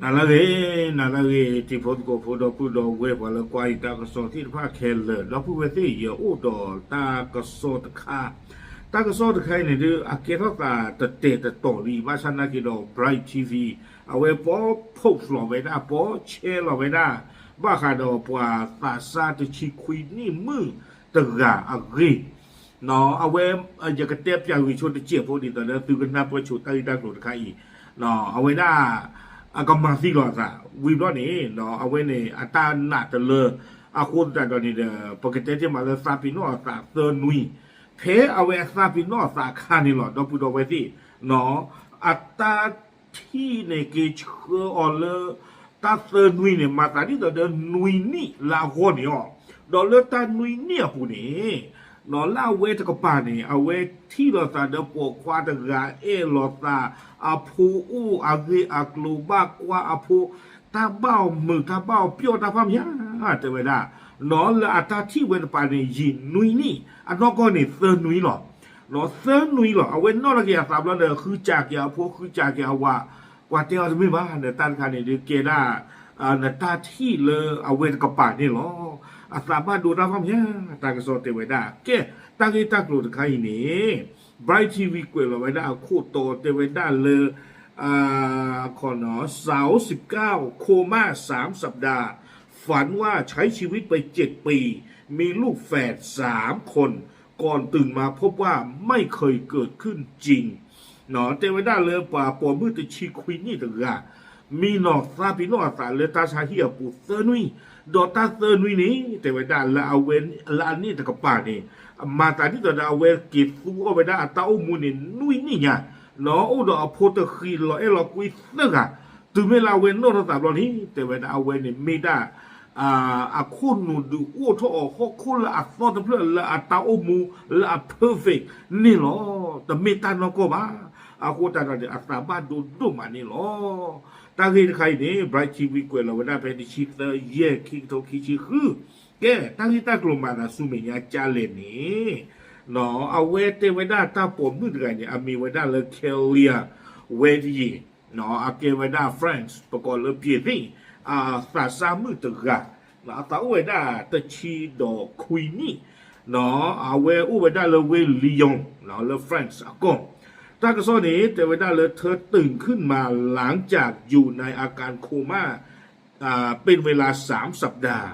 နၤလၢအဂ့ၤ, နၤလၢအဂ့ၤ တံၤဖိသကိးဖိ ဒီပုၢ်ဒီဝဲၢ် ပှၤလၢကွၢ်အံၤတၢ်ကစီၣ်သ့ၣ်တဖၣ်ခဲလၢာ်, ဒီပုၢ်ဝဲၢ်သ့ၣ် ယအိၣ်ဒီးတၢ်ကစီၣ်တခါ, တၢ်ကစီၣ်တခါအံၤန့ၣ်ဒုး အကဲထီၣ်သးတတဲာ်တတီၤလံ, ဘၣ်ဆၣ်နာ်က့ဒီး Bright TV အဝဲပီ post လီၤဝဲဒၣ်, ပီ share လီၤဝဲဒၣ်, ဘၣ်ဃးဒီးပှၤသးစၢ်တဆံခွံနံၣ်မုၣ်တဂၤအဂ့ၢ် အဝဲ ယကတဲပၠးဂ့ၤဆိတစဲးဖိ ဒ်သိးဒီးသုကနၢ်ပၢၢ်ဆိတၢ်ဂ့ၢ်တၢ်ကျိၤတခါအံၤ, အဝဲဒၣ် အကမၤသံလီၤအသး ဝံၤဘျီန့ၣ် အဝဲန့ၣ် အတၢ်နာ်တလၢ အဃိသတးဒီးန့ၣ်ဒီး ပကတဲတ့ၢ်မးလၢသးပ့ၤနီၣ်အသးသၢနွံ, ဖဲအဝဲအသးပ့ၤနီၣ်အသးအခါန့ၣ်လီၤ ဒီပုၢ်ဒီဝဲၢ်သ့ၣ်, အတၢ်ထံၣ်န့ၣ်က့ၤဆှၢအီၤလၢ တၢ်သၢနွံန့ၣ် မၤသးဒ်သိးဒီးနွံနံၣ်လၢအဂီၢ်န့ၣ်လီၤ. ဒီးလၢတၢ်နွံနံၣ်အပူၤန့ၣ် လၢအဝဲတကပၤန့ၣ် အဝဲထံၣ်လိာ်သးဒီးပိာ်ခွါတဂၤ အဲၣ်လိာ်သး, အဖိအိၣ်အဂ့ၢ်အကျိၤ ဘၣ်ကွၢ်အဖိ, တၢ်ဘၣ်အီၤမုာ် တၢ်ဘၣ်အီၤပျီၣ်တၢ်ဖၣ်မး တဲဝဲဒၣ်, လၢအတၢ်ထံၣ်ဝဲတကပၤန့ၣ် ယံာ်နွံနံၣ်, အနီၢ်ကီၢ်န့ၣ်သၢနွံလီၤ. သၢနွံလီၤ. အဝဲနီၣ်ထီၣ်က့ၤအသးဘျီဒီး ဃုစၢ်က့ၤအဖိ ဃုစၢ်က့ၤအဝၤ, ပှၤတဲအီၤတမ့ၢ်ဘၣ် နတၢ်တခါန့ၣ်ဒုးကဲဒၣ် နတၢ်ထံၣ်လၢအဝဲတကပၤန့ၣ်လီၤ. အသးဘၣ်ဒိတၢ်ဖၣ်မး တၢ်ကစီၣ်တဲဝဲဒၣ်. ကဲ တၢ်ဂ့ၢ်တၢ်ကျိၤတခါအံၤန့ၣ် Bright TV ကွဲးလီၤဝဲဒၣ်အခိၣ်တီတဲဝဲဒၣ်လၢ สาวสิบเก้า โคม่าสามสัปดาห์ ฝันว่าใช้ชีวิตไปเจ็ดปี มีลูกแฝดสามคน ก่อนตื่นมาพบว่าไม่เคยเกิดขึ้นจริง တဲဝဲဒၣ်လၢပှၤပိာ်မုၣ်တဆံခွံနံၣ်တဂၤ မံနီၤသးပ့ၤနီၣ်အသးလၢတၢ်ဆါဟံၣ်အပူၤသၢနွံ, ဒီးတၢ်သၢနွံန့ၣ် တဲဝဲဒၣ်လၢအဝဲလၢအန့ၣ်တကပၤန့ၣ် မၤသးဒ်သိးဒီးအဝဲက့ၤသူအီၣ်ဝဲဒၣ်အတၢ်အိၣ်မူန့ၣ်နွံနံၣ်ညါ, အိၣ်ဒီးအဖိတဃံးလီၤအဲၣ်လီၤကွံသၢဂၤ, တုၤမ့ၢ်လၢအဝဲနီၣ်ထီၣ်သးဘျီန့ၣ် တဲဝဲဒၣ်အဝဲန့ၣ်မ့ၢ်ဒၣ် အခိၣ်နူာ်ဒုးအိၣ်ထီၣ်အီၤဟီၣ်ခိၣ်လၢအသီတဖျၢၣ်လၢအတၢ်အိၣ်မူလၢအ perfect န့ၣ်လီၤ. တမ့ၢ်တၢ်နီၢ်ကီၢ်ဘၣ်. အဃိသတးဒီးန့ၣ် အသးဘၣ်ဒိဒိၣ်မးန့ၣ်လီၤ. တၢ်ဂ့ၢ်တခါအံၤန့ၣ် Bright TV ကွဲးလီၤဝဲဒၣ်ဖဲတဆံသၢ ယဲၢ် ခံကထိခံဆံဃု, ကဲ တၢ်ဂ့ၢ်တၢ်ကျိၤမၤသးဆူမဲာ်ညါကလဲၣ်န့ၣ် အဝဲတဲဝဲဒၣ်တၢ်ပိာ်မုၣ်တဂၤန့ၣ် အမံၤဝဲဒၣ်လၢ Kelia Wetiye အကဲဝဲဒၣ် France ပကိးလၢ ပြင်သစ် အသးစၢ်မုၣ်တဂၤ, အသးအိၣ်ဝဲဒၣ်တဆံဒီးခွံနံၣ်, အဝဲအိၣ်ဝဲဒၣ်လၢဝ့ၢ် Lyon လၢ France အကီၢ်. တၢ်ကစီၣ်န့ၣ် တဲဝဲဒၣ်လၢ เธอตื่นขึ้นมาหลังจากอยู่ในอาการโคม่า อ่า เป็นเวลาสามสัปดาห์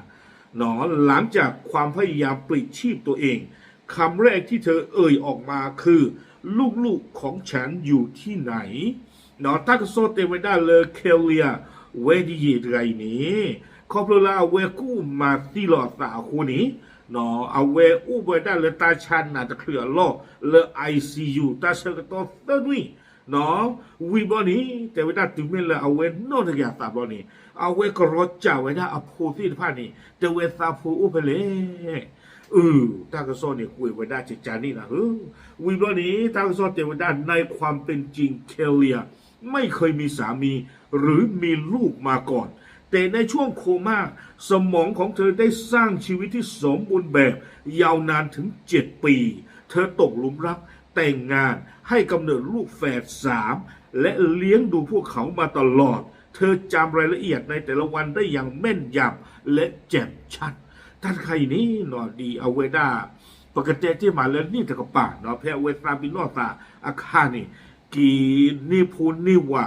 หลังจากความพยายามปลิดชีพตัวเอง คำแรกที่เธอเอ่ยออกมาคือ ลูกๆของฉันอยู่ที่ไหน တၢ်ကစီၣ်တဲဝဲဒၣ်လၢ Kelia Wetiye တဂၤအံၤန့ၣ် ခီဖျိလၢအဝဲကူၣ်မၤသံလီၤအသးအဃိန့ၣ် အဝဲအိၣ်ဝဲဒၣ်လၢတၢ်ဆါနးတချုးအလီၢ်လၢ ICU တၢ်ဆၢကတီၢ်သၢနွံ ဝံၤဘျီန့ၣ် တဲဝဲဒၣ်တုၤမ့ၢ်လၢအဝဲနီၣ်ထီၣ်က့ၤအသးဘျီန့ၣ် အဝဲကရီစၢ်ဝဲဒၣ်အဖိသ့ၣ်တဖၣ်န့ၣ် တဲဝဲသးဖိအိၣ်ဖဲလဲၣ်. အၢ တၢ်ကစီၣ်န့ၣ်ကွဲးဝဲဒၣ်ကကန့ၣ်နၤဧၢ. ဝံၤဘျီန့ၣ် တၢ်ကစီၣ်တဲဝဲဒၣ် ในความเป็นจริง Kelia ไม่เคยมีสามีหรือมีลูกมาก่อน แต่ในช่วงโคม่า สมองของเธอได้สร้างชีวิตที่สมบูรณ์แบบยาวนานถึงเจ็ดปี เธอตกหลุมรัก แต่งงาน ให้กำเนิดลูกแฝดสาม และเลี้ยงดูพวกเขามาตลอด เธอจำรายละเอียดในแต่ละวันได้อย่างแม่นยำและแจ่มชัด တၢ်တခါအံၤန့ၣ် ဒ်အဝဲဒၣ် ပကတဲတ့ၢ်မးလၢန့ၣ်တကပၤ ဖဲအဝဲသးပ့ၤနီၣ်သးအခါန့ၣ် က့ၤန့ၢ်ဖိန့ၢ်ဝၤ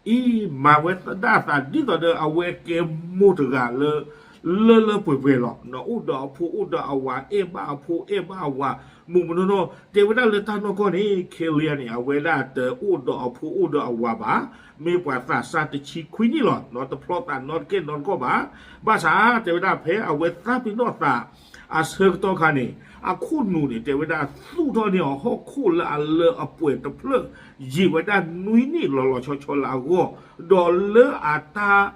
အံၤ မၤဝဲဒၣ်သးဒ်သိးဒီးအဝဲကဲမိၢ်တဂၤလၢ လၢလၢပှဲၤပှဲၤလီၤ. အိၣ်ဒီးအဖိအိၣ်ဒီးအဝၤ အဲၣ်ဘၣ်အဖိအဲၣ်ဘၣ်အဝၤ မိၢ်မိၢ်နီၢ်နီၢ် တဲဝဲဒၣ်လၢတၢ်နီၢ်ကီၢ်န့ၣ် Kelia န့ၣ် အဝဲဒၣ်တအိၣ်ဒီးအဖိအိၣ်ဒီးအဝၤဘၣ်. မ့ၢ်ပှၤသးစၢ်တဆံခွံနံၣ်လီၤ. တဖျီသးနီတကဲနီတကီၢ်ဘၣ်. ဘၣ်ဆၣ်တဲဝဲဒၣ်ဖဲအဝဲသးပ့ၤနီၣ်သး အဆၢကတီၢ်ခါန့ၣ် အခိၣ်နူာ်န့ၣ် တဲဝဲဒၣ်သူၣ်ထီၣ်န့ၢ်အီၤဟီၣ်ခိၣ်လၢအလၢအပှဲၤတဖျၢၣ် ယံာ်ဝဲဒၣ်နွံနံၣ်လီၤလီၤဆီဆီလၢအဂီၢ်, ဒီးလၢအတၢ်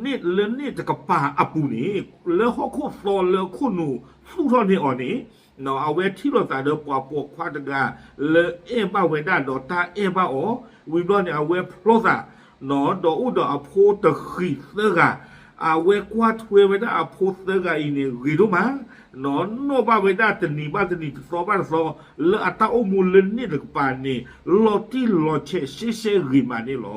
န့ၣ်လၢန့ၣ်တကပၤအပူၤန့ၣ် လၢဟီၣ်ခိၣ်သီလၢခိၣ်နူာ်သူၣ်ထီၣ်န့ၢ်အီၤန့ၣ် အဝဲထံၣ်လိာ်သးဒီးပှၤပိာ်ခွါတဂၤလၢအဲၣ်ဘၣ်ဝဲဒၣ်ဒီးတၢ်အဲၣ်ဘၣ်အီၤ, ဝံၤဘျီန့ၣ် အဝဲဖျီသး ဒီးအိၣ်ဒီးအဖိတဃံးသၢဂၤ, အဝဲကွၢ်ထွဲဝဲဒၣ်အဖိသၢဂၤအံၤန့ၣ် ဂ့ၤဒိၣ်မး, နီၣ်ဘၣ်ဝဲဒၣ်တနံၤဘၣ်တနံၤ တသီဘၣ်တသီ လၢအတၢ်အိၣ်မူလၢန့ၣ်တကပၤန့ၣ် လီၤတံၢ်လီၤဆဲးရှဲရှဲဂ့ၤမးန့ၣ်လီ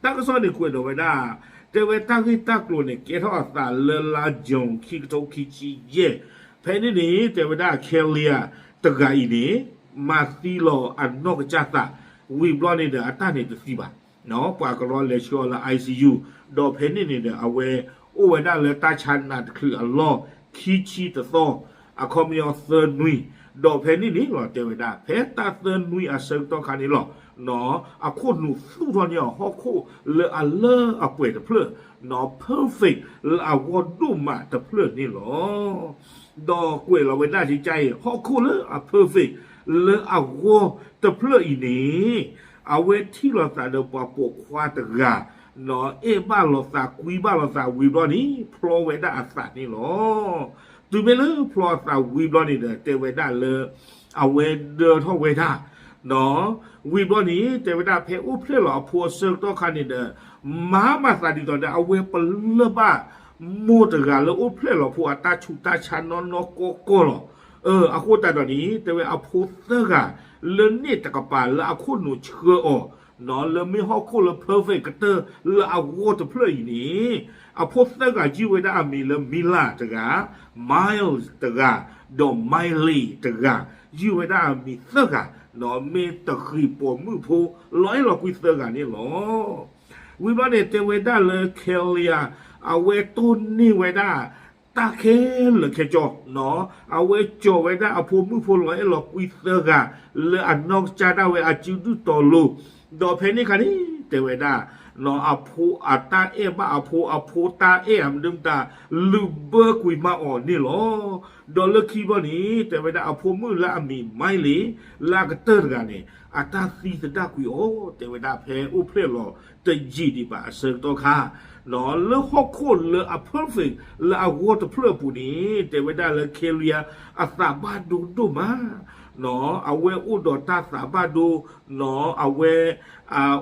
ၤ. တၢ်ကစီၣ်န့ၣ်ကွဲးဒီးဝဲဒၣ် တဲဝဲတၢ်ဂ့ၢ်တၢ်ကျိၤန့ၣ် ကဲထီၣ်အသးလၢလါ June ခံကထိခံဆံယဲၢ်, ဖဲန့ၣ်န့ၣ် တဲဝဲဒၣ် Kelia တဂၤအံၤန့ၣ် မၤသံလီၤအနီၢ်ကစၢ်သး, ဝံၤဘျီန့ၣ်ဒီးအတၢ်န့ၣ်တသံဘၣ် ပှၤကရီလဲၤဆှၢအီၤလၢ I C U, ဒီးဖဲန့ၣ်န့ၣ်ဒီး အဝဲအိၣ်ဝဲဒၣ်လၢတၢ်ဆါနးတချုးအလီၢ် ခံဆံတသီ, အခီပညီသၢနွံ, ဒီးဖဲန့ၣ်န့ၣ်လီၤ တဲဝဲဒၣ် ဖဲတၢ်သၢနွံအဆၢကတီၢ်ခါန့ၣ်လီၤ, အခိၣ်နူာ်သူၣ်ထီၣ်န့ၢ်အီၤ ဟီၣ်ခိၣ်လၢအလၢအပှဲၤတဖျၢၣ်, perfect လၢအဂီၢ်ဒိၣ်မးတဖျၢၣ်န့ၣ်လီၤ. ဒီးကွဲးလီၤဝဲဒၣ်ဒ်အံၤ ဟီၣ်ခိၣ်လၢအ perfect လၢအဂီၢ်တဖျၢၣ်အံၤန့ၣ်, အဝဲထံၣ်လိာ်သးဒီးပှၤပိာ်ခွါတဂၤ, အဲၣ်ဘၣ်လိာ်သးကွံဘၣ်လိာ်သးဝံၤဘျီန့ၣ် ဖျီဝဲဒၣ်အသးန့ၣ်လီၤ. တုၤမ့ၢ်လၢဖျီအသးဝံၤဘျီန့ၣ်ဒီး တဲဝဲဒၣ်လၢ အဝဲဒၢထီၣ်ဝဲဒၣ် ဝံၤဘျီန့ၣ် တဲဝဲဒၣ်ဖဲအိၣ်ဖျဲၣ်လီၤအဖိအဆၢကတီၢ်ခါန့ၣ်ဒီး မၤမၤသးဒ်သိးဒီး အဝဲပလၢၢ်ဘၣ် မိၢ်တဂၤလၢအိၣ်ဖျဲၣ်လီၤဖိအတၢ်ဆူးတၢ်ဆါနီၢ်နီၢ်ကီၢ်ကီၢ်လီၤ. အဃိသတးဒီးန့ၣ် တဲဝဲအဖိသၢဂၤ လၢန့ၣ်တကပၤလၢအခိၣ်နူာ်ဆှၢအီၤ လၢမ့ၢ်ဟီၣ်ခိၣ်လၢ perfect ကတၢၢ်လၢအဂီၢ်တဖျၢၣ်အံၤန့ၣ်, အဖိသၢဂၤယုၢ်ဝဲဒၣ်အမံၤလၢ Mila တဂၤ, Miles တဂၤ, ဒီး Miley တဂၤ, ယုၢ်ဝဲဒၣ်အမံၤသၢဂၤ, မ့ၢ်တဃံးပိာ်မုၣ်ဖိ လီၤအဲၣ်လီၤကွံသၢဂၤန့ၣ်လီၤ. ဝံၤဘျီန့ၣ် တဲဝဲဒၣ်လၢ Kelia အဝဲတိၢ်န့ၢ်ဝဲဒၣ် တၢ်ခဲလၢာ်ခဲဆ့, အဝဲကၠီၤဝဲဒၣ်အဖိမုၣ်ဖိလီၤအဲၣ်လီၤကွံသၢဂၤ လၢအနီၢ်ကစၢ်ဒၣ်ဝဲအစုဒုၣ်တီၤလိၤ, ဒီးဖဲန့ၣ်ခါန့ၣ် တဲဝဲဒၣ် အဖိအတၢ်အဲၣ်ဘၣ်အဖိ အဖိတၢ်အဲၣ်အမနုၤမတၤ လုာ်ဘၢကွံာ်မးအီၤန့ၣ်လီၤ. ဒီးလၢခံဘျီန့ၣ် တဲဝဲဒၣ်အဖိမုၣ်လၢအမံၤ Miley လၢအကတၢၢ်တဂၤန့ၣ် အတၢ်သံသဒၣ်ကွံာ်အီၤ တဲဝဲဒၣ်ဖဲအိၣ်ဖျဲၣ်လီၤတယံာ်ဒံးဘၣ်အဆၢကတီၢ်ခါ လၢဟီၣ်ခိၣ်လၢအ perfect လၢအဂီၢ်တဖျၢၣ်အပူၤန့ၣ် တဲဝဲဒၣ်လၢ Kelia အသးဘၣ်ဒိဒိၣ်မး, အဝဲအိၣ်ဒီးတၢ်သးဘၣ်ဒိ, အဝဲ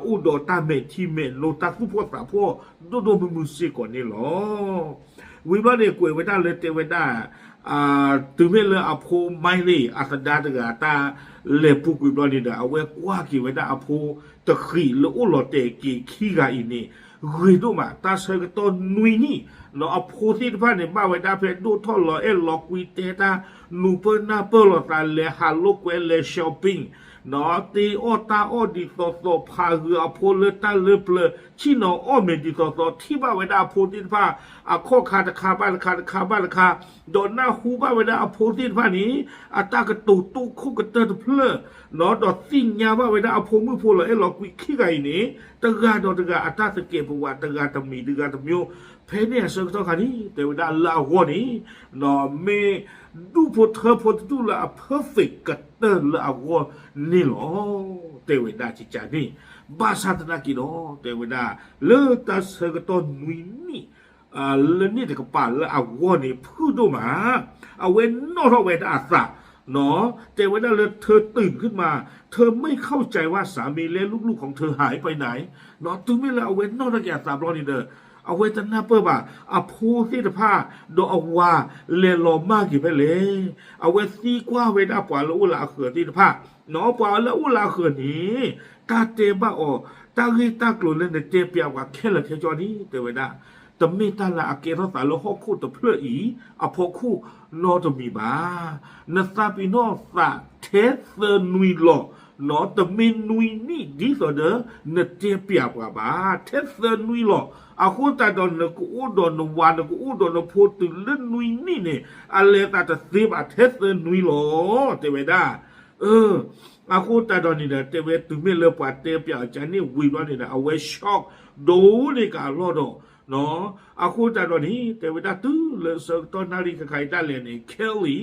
အိၣ်ဒီးတၢ်မဲာ်ထံမဲာ်နိ တၢ်သူၣ်ဖှီၣ်သးဖှီၣ်ဒိၣ်ဒိၣ်မုၢ်မုၢ်စ့ၢ်ကီးန့ၣ်လီၤ. ဝံၤဘျီန့ၣ် ကွဲးဝဲဒၣ်လၢတဲဝဲဒၣ် တုၤမ့ၢ်လၢအဖိ Miley အသဒါတဂၤ တၢ်လဲၤပူၤကွံာ်ဘျီန့ၣ်ဒီး အဝဲကွၢ်က့ၤဝဲဒၣ်အဖိတဃံးလၢအိၣ်လီၤတဲာ်က့ၤခံဂၤအံၤန့ၣ် ဂ့ၤဒိၣ်မး တၢ်ဆၢကတီၢ်နွံနံၣ်, အဖိသ့ၣ်တဖၣ်န့ၣ် ဘၣ်ဝဲဒၣ်ဖဲဒိၣ်ထီၣ်လီၤအဲၣ်လီၤကွံ တဲတၢ် နူၤပၢၢ်နၢ်ပၢၢ်လိာ်သး လဲၤဟးလိာ်ကွဲ လဲၤ shopping, တ့အီၣ်တၢ်အီၣ်ဒ်သိးသိး ဖးဂုာ်အဖိလၢတၢ်လၢပျၢၤ ဆ့ၣ်နီၤအီၣ်မ့ၤဒ်သိးသိး ထံၣ်ဘၣ်ဝဲဒၣ်အဖိသ့ၣ်တဖၣ် အခီၣ်ခါတခါဘၣ်တခါ တခါဘၣ်တခါ, ဒီးနၢ်ဟူဘၣ်ဝဲဒၣ်အဖိသ့ၣ်တဖၣ်န့ၣ် အတၢ်ကတိၤတိခိၣ်ကတၢၢ်တဖျၢၣ်, ဒီးသ့ၣ်ညါဘၣ်ဝဲဒၣ်အဖိမုၣ်ဖိလီၤအဲၣ်လီၤကွံခံဂၤအံၤန့ၣ် တဂၤဒီးတဂၤအတၢ်သကဲးပဝး တဂၤတမံၤတဂၤတမျိုး, ဖဲန့ၣ်အဆၢကတီၢ်ခါန့ၣ် တဲဝဲဒၣ်လၢအဂီၢ်န့ၣ် မ့ၢ်ဒူၣ်ဖိထၢဖိတဒူၣ်လၢအ perfect ကတၢၢ်လၢအဂီၢ်န့ၣ်လီၤ. တဲဝဲဒၣ်ကကန့ၣ် ဘၣ်ဆၣ်သနာ်က့ဒီး တဲဝဲဒၣ် လၢတၢ်ဆၢကတီၢ်နွံနံၣ် လၢန့ၣ်တကပၤလၢအဂီၢ်န့ၣ် ဖုၣ်ဒိၣ်မး, အဝဲနီၣ်ထီၣ်ဝဲဒၣ်အသး, တဲဝဲဒၣ်လၢ เธอตื่นขึ้นมา เธอไม่เข้าใจว่าสามีและลูกๆของเธอหายไปไหน တုၤမ့ၢ်လၢအဝဲနီၣ်ထီၣ်က့ၤအသးဘျီန့ၣ်ဒီး အဝဲတနၢ်ပၢၢ်ဘၣ် အဖိသ့ၣ်တဖၣ် ဒီးအဝၤလဲၤလီၤမၢ်က့ၤဖဲလဲၣ်, အဝဲသံကွၢ်ဝဲဒၣ်ပှၤလၢအိၣ်လၢအဃၢၤသ့ၣ်တဖၣ်, ပှၤလၢအိၣ်လၢအဃၢၤန့ၣ် တၢ်တဲဘၣ်အီၤ တၢ်ဂ့ၢ်တၢ်ကျိၤလၢနတဲပျးပှၤခဲလၢာ်ခဲဆ့န့ၣ် တဲဝဲဒၣ် တမ့ၢ်တၢ်လၢအကဲထီၣ်သးလၢဟီၣ်ခိၣ်တဖျၢၣ်အံၤ အဖီခိၣ်နီတမံၤဘၣ်. နသးပ့ၤနီၣ်သးထဲသၢနွံလီၤ, တမ့ၢ်နွံနံၣ်ဒ်သိးဒီး နတဲပျးပှၤဘၣ်, ထဲသၢနွံလီၤ. အဃိသတးဒီးနကအိၣ်ဒီးနဝၤ နကအိၣ်ဒီးနဖိတုၤလၢနွံနံၣ်န့ၣ် အလဲၤသးတသ့ဘၣ်ထဲသၢနွံလီၤ, တဲဝဲဒၣ် အဃိသတးဒီးန့ၣ်ဒီး တဲဝဲတုၤမ့ၢ်လၢပှၤတဲပျးအီၤကန့ၣ်ဝံၤဘျီန့ၣ်ဒီး အဝဲ shock ဒိၣ်န့ၢ်ကအလီၢ်ဒီး အဃိသတးဒီးန့ၣ် တဲဝဲဒၣ်တုၤလၢဆၢကတီၢ်နၣ်ရံၣ်ခါခါအံၤဒၣ်လဲာ်န့ၣ် Kelly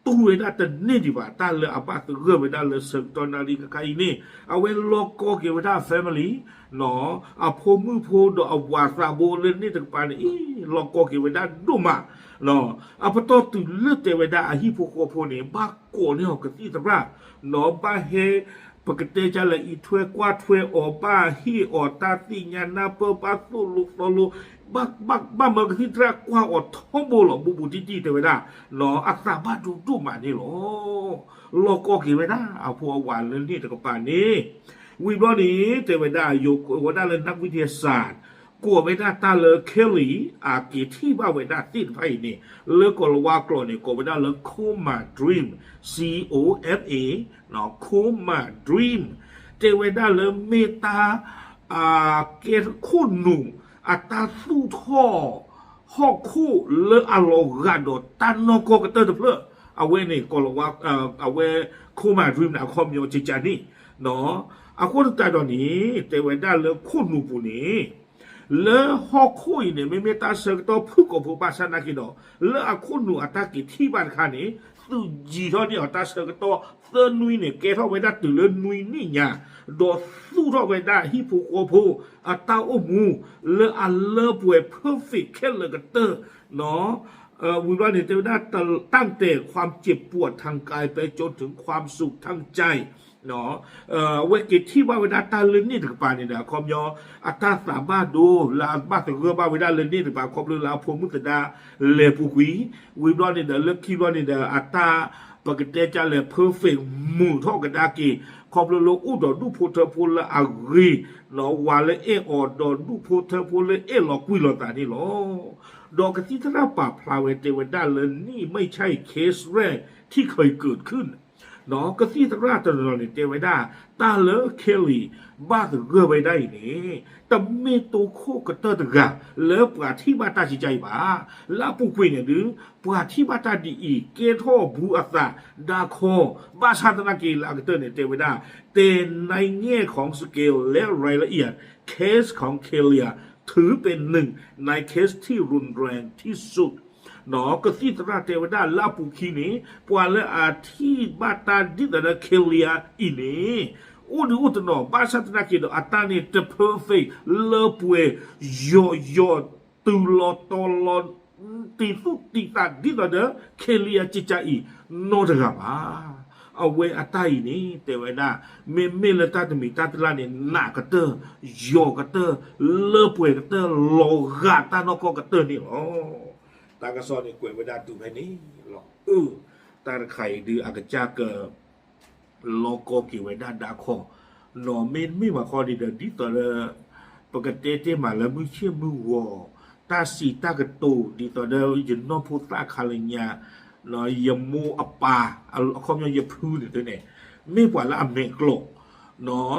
တူၢ်ဝဲဒၣ်တန့ၢ်ဒံးဘၣ် တၢ်လၢအဘၣ်သဂၢၢ်ဝဲဒၣ်လၢဆၢကတီၢ်နၣ်ရံၣ်ခါခါအံၤန့ၣ် အဝဲလီၤကီက့ၤဝဲဒၣ်အ family အဖိမုၣ်ဖိဒီးအဝၤသးဘိလၢန့ၣ်တကပၤန့ၣ် အံၤ လီၤကီက့ၤဝဲဒၣ်ဒိၣ်မး, အပတီၢ်တုၤလၢတဲဝဲဒၣ်အဟံၣ်ဖိဃီဖိန့ၣ် ဘၣ်ကိးန့ၢ်အီၤကသံၣ်သရၣ်, ဘၣ်ဟဲ ပကတဲကလဲၣ် အံးထွဲကွၢ်ထွဲအီၤ ဘၣ်ဟ့ၣ်အီၤတၢ်သ့ၣ်ညါနၢ်ပၢၢ် ဘၣ်သိၣ်လိသီလိ, ဘၣ်မၢကသံၣ်သရၣ်ကွၢ်အီၤထီဘိလီၤ ဘူးဘူးတံၢ်တံၢ်တဲဝဲဒၣ်, အသးဘၣ်ဒိဒိၣ်မးန့ၣ်လီၤ. လီၤကီက့ၤဝဲဒၣ် အဖိအဝၤလၢန့ၣ်တကပၤန့ၣ် ဝံၤဘျီန့ၣ် တဲဝဲဒၣ် ယိၤကိးဝဲဒၣ်လၢ นักวิทยาศาสตร์ ကိးဝဲဒၣ်တၢ်လၢ Cayley အက့ၤထံၣ်ဘၣ်ဝဲဒၣ်သ့ၣ်တဖၣ်အံၤန့ၣ် လၢကိၤလၤဝါကျိာ်န့ၣ် ကိးဝဲဒၣ်လၢ Coma Dream, C O M A, Coma Dream တဲဝဲဒၣ်လၢမ့ၢ်တၢ် ကဲခိၣ်နူာ် အတၢ်သူၣ်ထီၣ် ဟီၣ်ခိၣ်လၢအလီၤဂာ်ဒီးတၢ်နီၢ်ကီၢ်ကတၢၢ်တဖျၢၣ်, အဝဲန့ၣ် ကိၤလၤဝါ အဝဲ Coma Dream န့ၣ် အခီပညီကကန့ၣ်, အဃိသတးဒီးန့ၣ် တဲဝဲဒၣ်လၢခိၣ်နူာ်ပူၤန့ၣ် လၢဟီၣ်ခိၣ်အံၤန့ၣ် မ့မ့ၢ်တၢ်ဆၢကတီၢ်ဖုၣ်ကိာ်ဖိဘၣ်ဆၣ်သနာ်က့ဒီး လၢအခိၣ်နူာ်အတၢ်က့ၤထံၣ်ဘၣ်တခါန့ၣ် သုးယံၤထီၣ်န့ၢ်အီၤတၢ်ဆၢကတီၢ်သၢနွံန့ၣ် ကဲထီၣ်ဝဲဒၣ်တုၤလၢနွံနံၣ်ညါ, ဒီးသူၣ်ထီၣ်ဝဲဒၣ်ဟံၣ်ဖိဃီဖိအတၢ်အိၣ်မူ လၢအလၢပှဲၤ perfect ခဲလၢာ်ကတၢၢ် ဝံၤဘျီန့ၣ် တဲဝဲဒၣ် ตั้งแต่ความเจ็บปวดทางกายไปจนถึงความสุขทางใจ အဝဲက့ၤထံၣ်ဘၣ်ဝဲဒၣ်တၢ်လၢန့ၣ်တကပၤန့ၣ်ဒီး အခီပညီ အတၢ်သးဘၣ်ဒိလၢအဘၣ်သဂၢၢ်ဘၣ်ဝဲဒၣ်လၢန့ၣ်တကပၤ ခီဖျိလၢအဖိမုၣ်သဒါလဲၤပူၤကွံာ်, ဝံၤဘျီန့ၣ်ဒီး လၢခံဘျီန့ၣ်ဒီး အတၢ် ပကတဲကလဲၣ် perfect မုာ်ထီၣ်ကဒါက့ၤ ခီဖျိလၢအိၣ်ဒီးဒူၣ်ဖိထၢဖိလၢအဂ့ၤ ဝၤလၢအဲၣ်အီၤဒီးဒူၣ်ဖိထၢဖိလၢအဲၣ်လီၤကွံလီၤသးန့ၣ်လီၤ. ဒီးကသံၣ်သရၣ်ပာ်ဖျါဝဲတဲဝဲဒၣ်လၢ นี่ไม่ใช่เคสแรกที่เคยเกิดขึ้น ကသံၣ်သရၣ်တနီၤန့ၣ် တဲဝဲဒၣ် တၢ်လၢ Cayley ဘၣ်သဂၢၢ်ဝဲဒၣ်အံၤန့ၣ် တမ့ၢ်တိခိၣ်ကတၢၢ်တဂၤ လၢပှၤထံၣ်ဘၣ်တၢ်ကကါအံၤဘၣ်. လၢအပူၤကွံာ်န့ၣ်ဒုး ပှၤထံၣ်ဘၣ်တၢ်ဒ်အံၤ ကဲထီၣ်ဘူးအသး ဒါခီ ဘၣ်ဆၣ်သနာ်က့လၢအကတၢၢ်န့ၣ် တဲဝဲဒၣ် แต่ในแง่ของสเกลและรายละเอียด เคสของ Cayley ถือเป็นหนึ่งในเคสที่รุนแรงที่สุด ကသံၣ်သရၣ်တဲဝဲဒၣ်လၢအပူၤခံန့ၣ် ပှၤလၢအထံၣ်ဘၣ်တၢ်ဒ်သိးဒီး Cayley အံၤန့ၣ် အိၣ်ဒုးအိၣ်တနီၤ ဘၣ်ဆၣ်သနာ်က့ဒီး အတၢ်န့ၣ်တ perfect လၢပှဲၤ ယီၤယီၤ တုၤလီၤတီၤလီၤ တံၤသူၣ်တံၤသးဒ်သိးဒီး Cayley အကကါအံၤ နီတဂၤဘၣ်. အဝဲအတၢ်အံၤန့ၣ် တဲဝဲဒၣ် မ့မ့ၢ်လၢတၢ်တမံၤတၢ်တလၢ်န့ၣ် နးကတၢၢ် ယီၤကတၢၢ် လၢပှဲၤကတၢၢ် လီၤဂာ်တၢ်နီၢ်ကီၢ်ကတၢၢ်န့ၣ်လီၤ. တၢ်ကစီၣ်န့ၣ်ကွဲးဝဲဒၣ်တုၤဖဲန့ၣ်လီၤ. အၢ တၢ်တခါအံၤဒုးအကစၢ်က လီၤကီက့ၤဝဲဒၣ်ဒါခီ, နီၢ်မ့မ့ၢ်ဘၣ်ခီန့ၣ်ဒီး ဒ်သိးလၢ ပကတဲတ့ၢ်မးလၢမုၢ်ဆ့ၣ်မုၢ်ဂီၤ တၢ်စံးတၢ်ကတိၤ ဒ်သိးဒီးယနီၢ်ဖိသၣ်ခါလၢညါ ယမိၢ်အပၢ် အခီပညီယဖုန့ၣ်တဲန့ၣ် မ့ၢ်ပှၤလၢအမဲာ်ကျိာ်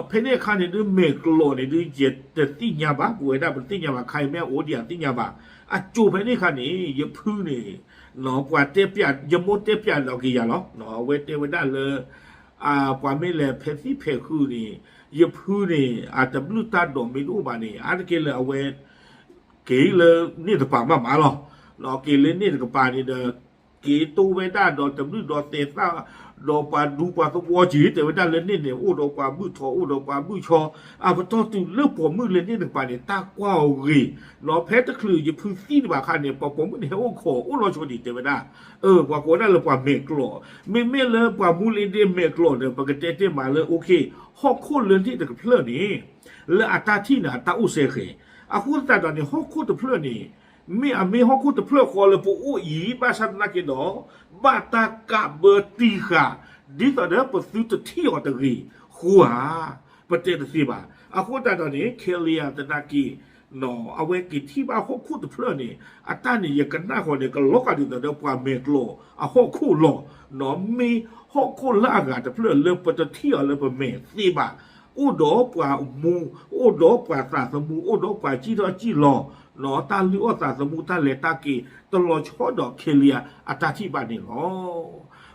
ဖဲန့ၣ်အခါန့ၣ်ဒုး မဲာ်ကျိာ်န့ၣ်ဒုး ယတသ့ၣ်ညါဘၣ် ပဝဲဒၣ်ပတသ့ၣ်ညါဘၣ် ခါအံၤမ့ၢ်အအိၣ်ဒံးအသ့ၣ်ညါဘၣ်. အစိၤဖဲန့ၣ်အခါန့ၣ် ယဖုန့ၣ် ပှၤတဲပျး ယမိၢ်တဲပျးလီၤက့ၤယၤလီၤ. အဝဲတဲဝဲဒၣ်လၢ ပှၤမ့ၢ်လဲၤဖဲသံၣ်ဖဲးဃုာ်န့ၣ် ယဖုန့ၣ် အတဘျုးတၢ်ဒိးမ့ၢ်တအိၣ်ဘၣ်န့ၣ် အါတက့ၢ်လၢအဝဲ က့ၤလၢန့ၣ်တကပၤမးမးလီၤ. က့ၤလၢန့ၣ်တကပၤန့ၣ်ဒီး က့ၤတိၢ်ဝဲဒၣ်ဒီးတဘျုးဒီးသဲးသၣ် ဒီးပှၤဒူပှၤသဝီက့ၤ တဲဝဲဒၣ်လၢန့ၣ်န့ၣ် အိၣ်ဒီးပှၤဘုၣ်ထီၣ် အိၣ်ဒီးပှၤဘုၣ်ဆီ အပတီၢ်တုၤလၢပိာ်မုၣ်လၢန့ၣ်တကပၤန့ၣ် တၢ်ကွၢ်အီၤဂ့ၤ ဒီးဖဲတချုးယဖုသံတဘၣ်အခါန့ၣ် ပှၤပိာ်မုၣ်န့ၣ်ဟဲအိၣ်ခိးအိၣ်လီၤဆိဒံး တဲဝဲဒၣ် ပှၤကိးဝဲဒၣ်လၢပှၤမဲာ်ကျိာ် မ့မ့ၢ်လၢပှၤမူလ့ဒ့မဲာ်ကျိာ်ဒီး ပကတဲတ့ၢ်မးလၢ okay ဟီၣ်ခိၣ်လၢန့ၣ်တကဖျၢၣ်န့ၣ် လၢအတၢ်ထံၣ်န့ၣ် အတၢ်အိၣ်စဲဃဲၤ အဃိသတးဒီးန့ၣ် ဟီၣ်ခိၣ်တဖျၢၣ်န့ၣ် မ့ၢ်အမ့ၢ်ဟီၣ်ခိၣ်တဖျၢၣ်ဃီလၢပအိၣ်အံၤ ဘၣ်ဆၣ်သနာ်က့ဒီး ဘၣ်တၢ်ကးဘၢတံၢ်ဃာ် ဒ်သိးဒီးပသုတထံၣ်အီၤတဂ့ၤ ဃိဧါ ပတဲတသ့ဘၣ်. အဃိသတးဒီးန့ၣ် Cayley သနာ်က့ အဝဲက့ၤထံၣ်ဘၣ်ဟီၣ်ခိၣ်တဖျၢၣ်န့ၣ် အတၢ်န့ၣ် ယကနၣ်ဃီန့ၣ် ကလီၤဂာ်ဒ်သိးဒီးပှၤမဲာ်ကျိာ်အဟီၣ်ခိၣ်လီၤ. မ့ၢ်ဟီၣ်ခိၣ်လၢအဂၤတဖျၢၣ်လၢပတထံၣ်အီၤလၢပမဲာ်သ့ဘၣ်. အိၣ်ဒီးပှၤမူ, အိၣ်ဒီးပှၤသးသမူ, အိၣ်ဒီးပှၤစံၣ်ထီၣ်စံၣ်လီၤ, တၢ်လုၢ်အီၣ်သးသမူ တၢ်လဲၤတၢ်က့ၤ တလီၤဆီဒီး Cayley အတၢ်ထံၣ်ဘၣ်န့ၣ်လီၤ.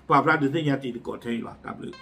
ပာ်ဖျါဒုးသ့ၣ်ညါတံၤသကိးထဲအံၤလီၤ. တၢ်ဘျုး